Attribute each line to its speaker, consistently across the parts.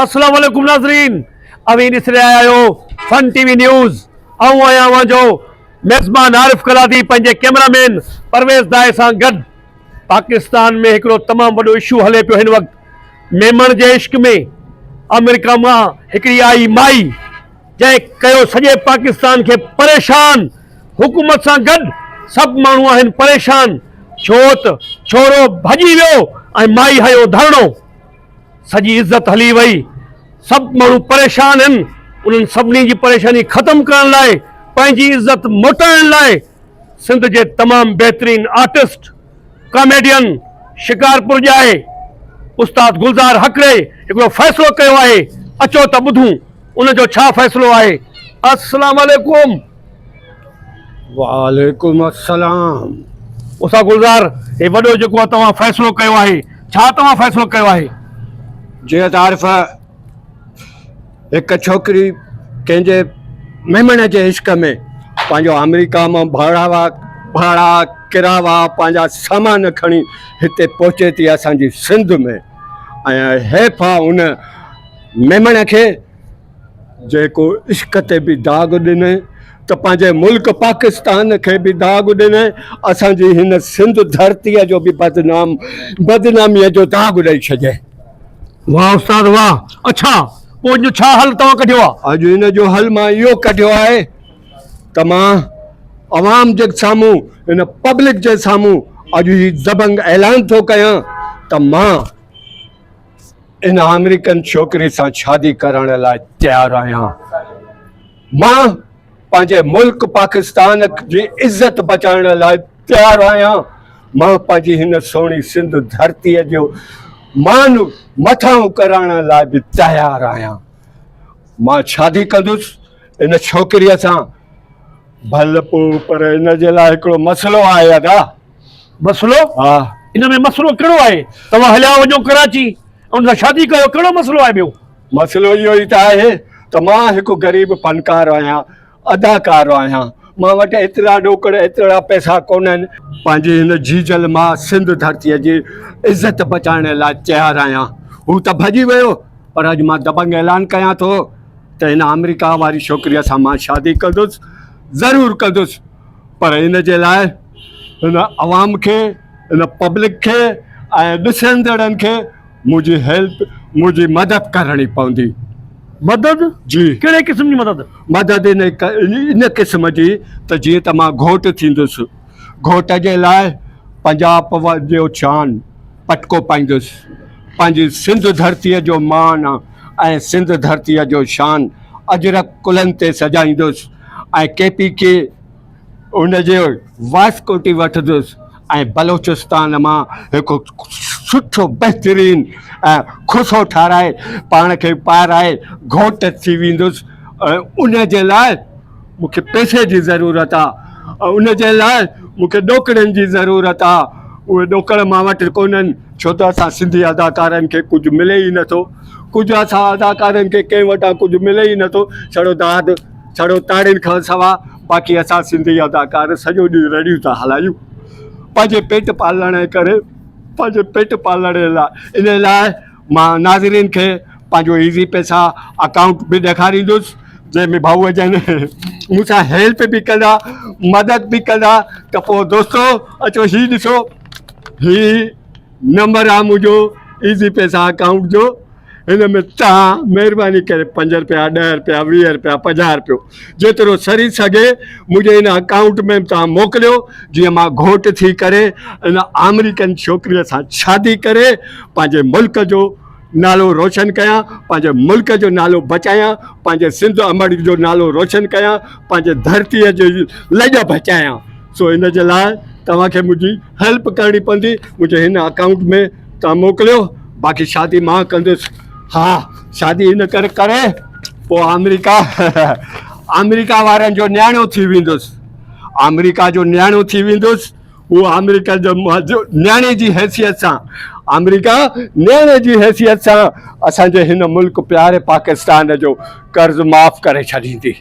Speaker 1: السلام عليڪم ناظرين اوهين ڏسي رهيا آهيو فن ٽي وي نيوز آئون آهيان اوهان جو ميزبان عارف قلادي پنهنجي ڪيمرا مين پرويز دائي سان گڏ پاڪستان ۾ هڪڙو تمام وڏو اشو هلي پيو هن وقت ميمڻ جي عشق ۾ آمريڪا مان هڪڙي آئي مائي جنهن ڪيو سڄي پاڪستان کي پريشان حڪومت سان گڏ سڀ ماڻهو آهن پريشان ڇو ته ڇورو ڀڄي ويو ۽ مائي هنيو ڌرڻو سڄي عزت هلي وئي سڀ ماڻهو پريشان آهن انهن سڀني جي پريشاني ختم ڪرڻ لاء پنهنجي عزت موٽائڻ لاء سنڌ جي تمام بهترين آرٽسٽ ڪاميڊين شڪارپور ڄائي استاد گلزار هڪڙي هڪڙو فيصلو ڪيو آهي اچو ته ٻڌون ان جو ڇا فيصلو آهي السلام عليڪم.
Speaker 2: وعليڪم السلام.
Speaker 1: استاد گلزار هي وڏو جيڪو توهان فيصلو ڪيو آهي ڇا توهان فيصلو ڪيو آهي؟
Speaker 2: جيئن ته عارف هڪ ڇوڪري ڪنهن جي ميمڻ جي عشق ۾ پنهنجو آمريڪا مان ڀاڙاوا ڀاڙا ڪراوا پنهنجا سامان کڻي هتي پهچي ٿي اسان جي سنڌ ۾ ۽ حيف آ ان ميمڻ کي جيڪو عشق تي به داغ ڏنئي ته پنهنجي ملڪ پاڪستان کي به داغ ڏنئي اسان جي هن سنڌ ڌرتيء جو به بدنام بدناميء جو داغ ڏئي ڇڏيائين.
Speaker 1: واھ استاد واھ اڇا پوء ان جو ڇا حل توهان ڪڍيو آ؟
Speaker 2: اڄ ان جو حل مان اهو ڪڍيو آهي ته مان عوام جي سامهون ان پبلڪ جي سامهون اڄ هي دبنگ اعلان ٿو ڪيان ته مان ان آمريڪن ڇوڪري سان شادي ڪرڻ لاء تيار آهيان. مان پنهنجي ملڪ پاڪستان جي عزت بچائڻ لاء تيار آهيان. مان پنهنجي هن سهڻي سنڌ ڌرتيء جو مان مٿانهون ڪرائڻ لاء به تيار آهيان. مان شادي ڪندس ان ڇوڪريء سان. ڀل پوء پر ان جي لاء هڪڙو مسئلو آهي ادا.
Speaker 1: مسئلو؟
Speaker 2: ها.
Speaker 1: ان ۾ مسئلو ڪهڙو آهي؟ توهان هليا وڃو ڪراچي ۽ ان سان شادي ڪيو ڪهڙو مسئلو آهي ٻيو؟
Speaker 2: مسئلو اهو ئي ته آهي ته مان هڪ غريب فنڪار آهيان، اداڪار آهيان، مان وٽ ايترا ڏوڪڙ ايترا پئسا ڪونهن. پنهنجي هن جيجل ماء سنڌ ڌرتيء جي عزت بچائڻ لاء تيار آهيان. هو ته ڀڄي ويو پر اڄ مان دبنگ اعلان ڪيان ٿو ته هن آمريڪا واري ڇوڪريء سان مان شادي ڪندس، ضرور ڪندس. پر ان جي لاء هن عوام کي ان پبلڪ کي ۽ ڏسندڙن کي منهنجي هيلپ منهنجي مدد ڪرڻي پوندي.
Speaker 1: مدد؟
Speaker 2: جي.
Speaker 1: ڪهڙي قسم جي مدد؟
Speaker 2: مدد ان ان قسم جي ته جيئن ته مان گهوٽ ٿيندس گهوٽ جي لاء پنجاب جو شان پٽڪو پائيندس پنهنجي سنڌ ڌرتيء جو مان ۽ سنڌ ڌرتيء جو شان اجرڪ ڪلهن تي سجائيندس ۽ ڪي پي ڪي ان جي واسڪوٽي وٺندس ۽ بلوچستان مان هڪ سٺو بهترين ۽ کسو ٺاراهي پاڻ کي پارائي گهوٽ ٿي ويندس ۽ ان جي لاء مون کي پئسي جي ضرورت آ ۽ ان جي لاء مون کي ڏوڪڙن جي ضرورت آ اهي ڏوڪڙ مان وٽ ڪونهن ڇو ته اسان سنڌي اداڪارن کي ڪجهه ملي ئي نٿو ڪجهه اسان اداڪارن کي ڪنهن وٽان ڪجهه ملي ئي نٿو ڇڙو داد ڇڙو تاڙين کان سوا باقي اسان سنڌي اداڪار سڄو ڏينهن رڙيون ٿا هلايون پنهنجي پيٽ پالڻ جي ڪري پنهنجي پيٽ پالڻ جي لاء ان لاء مان ناظرين کي پنهنجو ايزي پئسا اڪائونٽ به ڏيکاريندس جنهن ۾ ڀائو جن مون سان هيلپ به ڪندا مدد به ڪندا ته پوء دوستو اچو هي ڏسو هي نمبر آ منهنجو ايزي پئسا اڪائونٽ جو هن ۾ توهان مهرباني ڪري پنج رپيا ڏهه رپيا ويهه رپيا پنجاهه رپيو جيترو سري سگهي منهنجي هن اڪائونٽ ۾ توهان موڪليو جيئن مان گهوٽ ٿي ڪري ان آمريڪن ڇوڪريء سان شادي ڪري پنهنجي ملڪ جو نالو روشن ڪيان پنهنجي ملڪ جو نالو بچايان پنهنجي سنڌ امڙ جو نالو روشن ڪيان پنهنجي ڌرتيء جي لڄ بچايان سو ان جي لاء توهان کي منهنجي هيلپ ڪرڻي پوندي منهنجي هن اڪائونٽ ۾ توهان موڪليو باقي شادي مان ڪندس ها شادي ان ڪري ڪري پوء آمريڪا آمريڪا وارن جو نياڻو ٿي ويندس آمريڪا جو نياڻو ٿي ويندس هو آمريڪا جو نياڻي جي حيثيت سان آمريڪا نياڻي جي حيثيت سان اسانجي هن ملڪ پياري پاڪستان جو قرض معاف ڪري ڇڏيندي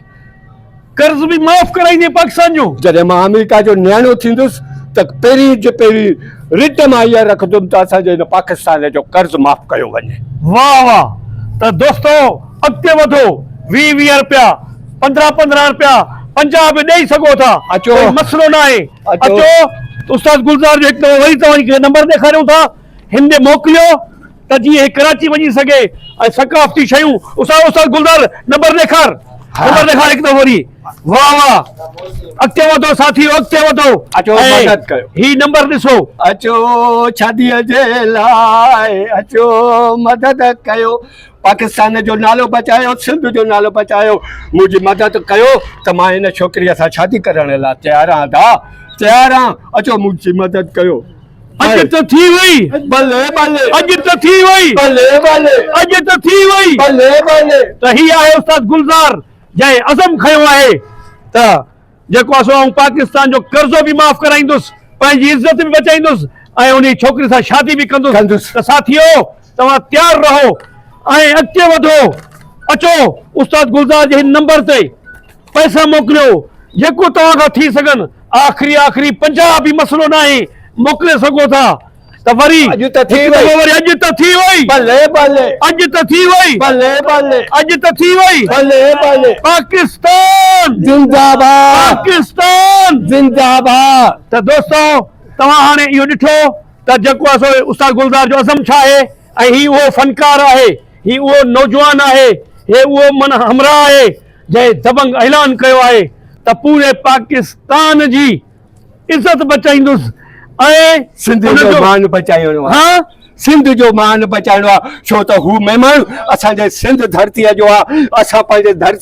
Speaker 1: قرض به معاف ڪرائيندين پاڪستان جو.
Speaker 2: جڏهن مان آمريڪا جو نياڻو ٿيندس ته پهرين جي پهرين رٽ مان اها رکندم ته اسان جي هن پاڪستان جو قرض معاف ڪيو وڃي.
Speaker 1: واھ واھ ته دوستو اڳتي وڌو 20 20 رپيا 15 15 رپيا 50 به ڏئي سگهو ٿا
Speaker 2: اچو.
Speaker 1: ڪوئي مسئلو ناهي
Speaker 2: اچو.
Speaker 1: اچو ته استاد گلزار جو هڪ دفعو وري توهان کي نمبر ڏيکاريون ٿا هن ڏي موڪليو ته جيئن هي ڪراچي وڃي سگهي ۽ ثقافتي شيون استاد استاد گلزار نمبر ڏيکار نمبر ڏيکار هڪ دفعو وري واه واه اڳتي وڌو ساٿيو اڳتي وڌو
Speaker 2: اچو
Speaker 1: ۽
Speaker 2: مدد ڪيو.
Speaker 1: هي نمبر ڏسو
Speaker 2: اچو شاديء جي لاء اچو مدد ڪيو پاڪستان جو نالو بچايو سنڌ جو نالو بچايو منهنجي مدد ڪيو ته مان هن ڇوڪريء سان شادي ڪرڻ لاء تيار آهيان ادا تيار آهيان اچو منهنجي مدد ڪيو
Speaker 1: اڄ ته ٿي وئي
Speaker 2: ڀلي ڀلي
Speaker 1: اڄ ته ٿي وئي
Speaker 2: ڀلي ڀلي
Speaker 1: اڄ ته ٿي وئي
Speaker 2: ڀلي ڀلي
Speaker 1: ته هي آهي استاد گلزار جنهن عزم کنيو آهي ته جيڪو آهي سو آئون پاڪستان جو قرضو به معاف ڪرائيندس پنهنجي عزت به بچائيندس ۽ انهي ڇوڪري سان شادي به ڪندس
Speaker 2: ڪندس.
Speaker 1: ته ساٿيو توهان تيار رهو ۽ اڳتي وڌو اچو استاد گلزار جي هن نمبر تي پئسا موڪليو جيڪو توهان کان ٿي سگهن آخري آخري 50 به مسئلو ناهي موڪلي سگهو ٿا ته وري
Speaker 2: اڄ ته ٿي
Speaker 1: هڪ
Speaker 2: وئي.
Speaker 1: دفعو وري اڄ ته ٿي وئي
Speaker 2: ڀلي ڀلي
Speaker 1: اڄ ته ٿي وئي
Speaker 2: ڀلي ڀلي
Speaker 1: اڄ ته ٿي وئي
Speaker 2: ڀلي ڀلي
Speaker 1: پاڪستان
Speaker 2: زنده باد
Speaker 1: پاڪستان
Speaker 2: زنده باد
Speaker 1: ته دوستو توهان هاڻي اهو ڏٺو ته جيڪو آهي سو استاد گلزار جو عزم ڇا آهي ۽ هي اهو فنڪار آهي هي اهو نوجوان آهي هي اهو من همراهه آهي جنهن دبنگ اعلان ڪيو آهي ته پوري پاڪستان جي عزت بچائيندس ۽
Speaker 2: سنڌ جو مان بچائڻو آهي
Speaker 1: ها
Speaker 2: سنڌ جو مان بچائڻو آهي ڇو ته هو ميمڻ اسان جي سنڌ ڌرتيء جو آهي اسان پنهنجي ڌرتي.